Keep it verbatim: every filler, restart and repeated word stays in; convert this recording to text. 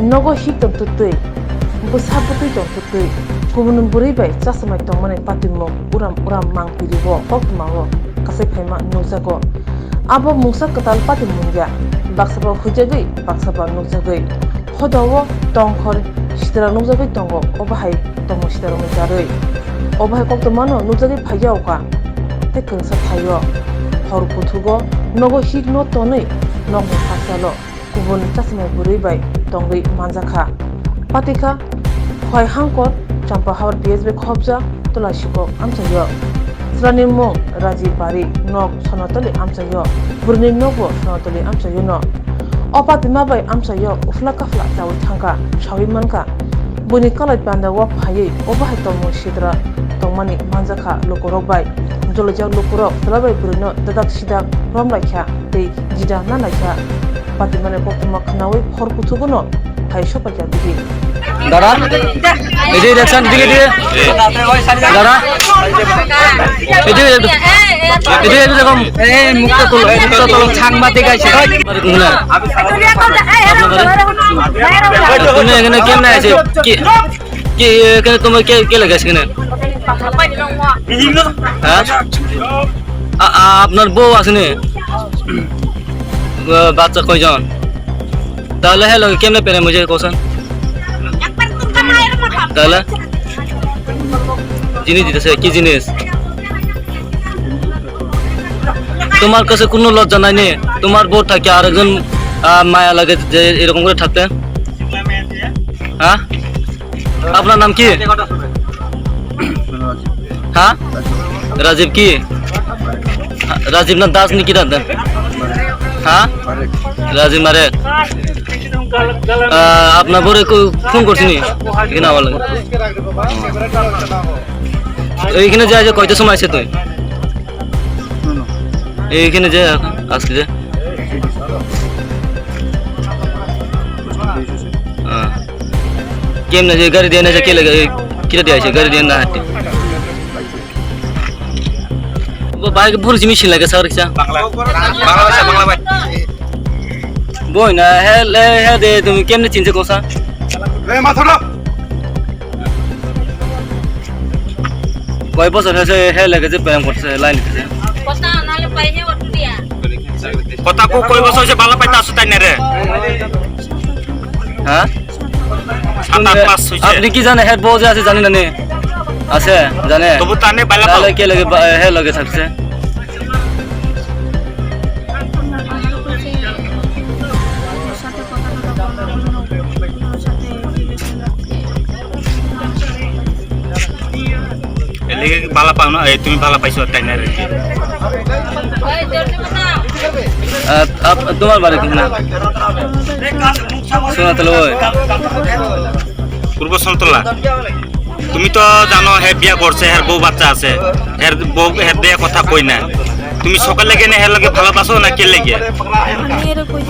Nogo hik tong twtwi, bwsa bwtwi tong twtwi, kubun bwrwi bai chasmai tongmani patimung uram uram mangpili o koktwma o kasai phaima nukjago. Abo mungsa kwtal patimung ya, baksa ba huijagwi, baksa ba nukjagwi. Hoda o tongkhor sitra nukjagwi tongo, obo hai tongmung sitrarokni jarwi. Obo hai koktwmano nukjagwi phaiya oka tei kwrwngsa thaio. Hor kuthugo nogo hik no tonwi nokni hakchalo kubun chasmai bwrwi bai tongwi manjakha. Patikha Khwai Hangkor, Champahawar P S bai khopjak Tulasikok amchaio. Chwlani mung Rajiv Bari, nok Sonatoli amchaio, bwrwini nokbo Sonatoli amchaio no. O patima bai amchaio uphla kaphla chawi thangkha, sawi mankha. Buini kalai panda o phaiwi obo hai tongmung sitra tongmani manjakha lukurok bai. Jolaijak lukurok chwla bai bwrwino dadak sidak romlaikha tei jida nanaikha. Patimani koktwma khwnawi hor kuthugono hai sopaikha bihik. দাদা, এদিকে দেখছেন, এদিকে, এদিকে। দাদা, এদিকে একটু, এদিকে একটু দেখুন। এই মুখটা তুলো, মুখটা তুলো, সাংবাদিক আছে। না। তুমি এখানে কেমনে আছে? কি, কি এখানে তোমার কে, কে লেগে আছে এখানে? হ্যাঁ? আ-, আ-, আপনার বউ আছে নি? আ, বাচ্চা কয়জন? তাহলে হ্যাঁ, লগে কেমনে প্রেম হয়েছে কোসেন? তাহলে জিনিস দিতেছে, কি জিনিস? তোমার কাছে কোনো লজ্জা নাই নি? তোমার বউ থাকে আরেকজন, আ, মায়া লাগে যে এরকম করে থাকতে? হ্যাঁ? আপনার নাম কি? হ্যাঁ? রাজীব কি? রাজীব না দাস নি কি দাদা? হ্যাঁ? রাজীব মারে। আহ, আপনার বউরে কো-, ফোন করছিনি? এখানে আমার লাগে। এইখানে যে আজ কয়টার সময় আছে তুই? এইখানে যে আজকে যে? হ্যাঁ। কেমনে যে গাড়ি দিয়ে না যে কে লাগে? কিরা দিয়ে আছে? গাড়ি দিয়ে না হাঁটে। Bo bai buru jimi sin lage sar kisa. Bangla. Bangla bhasha, Bangla bhai. Boi na, he, he, he de, tumi kemne chinse kosa? Re, ma thodo. Koi bosor he, he, he lage je prem korse, line korse. Kota nale pai he otu dia. Kota ko koi bosor se bala pai ta sutai nere. হ্যাঁ? সাত আট মাস হইছে। আপনি কি জানে হের বউ যে আছে, জানি না নি? আছে, জানে? তবু তানে বালা পাও। তাহলে কে লগে বা-, হে লগে থাকছে? এর লাগি বালা পাও না? এই তুমি বালা পাইছো তাই না রে? আ, আপ-, তোমার বাড়ি কোথায়? সোনাতলা ওই। পূর্ব সোনাতলা। তুমি তো জানো হে বিয়া করছে, হের বউ বাচ্চা আছে। হের বউ হের দিয়ে কথা কই না। তুমি সকালে কেনে হের লগে ভালোবাসো না কে লেগে? আমি এরকম